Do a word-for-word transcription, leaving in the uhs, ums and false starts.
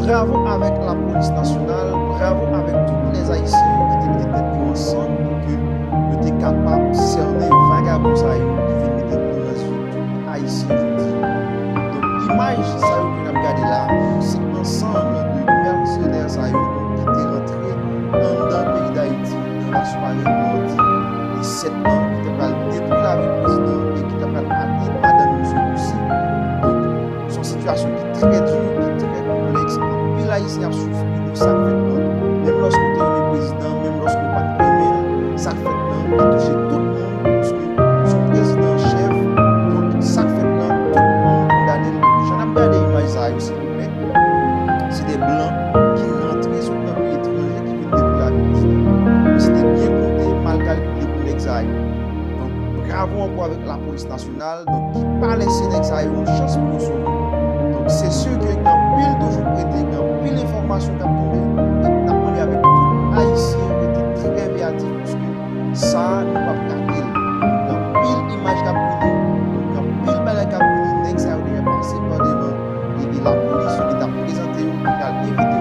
Bravo avèk lapolis nasyonal, bravo avèk tout lèzayisyen ki te mete tèt yo ansanm pou ke yo te kapab sènen vagabon sa yo ki vin mete blan nan zye tout ayisyen jodi. Donk, imaj sa yo ke n ap gade la, se ansanm de mèsenè sa yo, donk, ki te rantre anndan peyi Dayiti nan lasware madi sèt nan, ki te pral detwi lavi prezidan e ki te pral atenn madanm misye osi. Donk, se yon sitiyasyon ki trè di, ki trè konplèks. Anpil Ayisyen ap soufri de sa k fèt lan. Menm lòske w te renmen prezidan, menm lòske w pa t renmen l, sa k fèt lan, li touche tout moun, paske se yon prezidan chèf. Donk, sa k fèt lan, tout moun kondane l. Donk, jan n ap gade imaj sa yo, silvouplè, se de blan ki rantre sot nan peyi etranje ki vin detwi lavi prezidan. Misye te byen konte, mal kalkile pou nèg sa yo. Donk, bravo ankò avèk lapolis nasyonal, donk, ki pa lese nèg sa yo yon chans pou yo sove. Donk, se si ke gen anpil toujou prete, gen anpil enfòmasyon k ap tonbe, e n ap mande avèk tout Ayisyen rete trè veyatif, paske sa, nou p ap gade l. Gen anpil imaj k ap vini, gen anpil bagay k ap vini, nèg sa yo deja pase pa devan, e, e lapolis, yo deja prezante yo, yo pral evite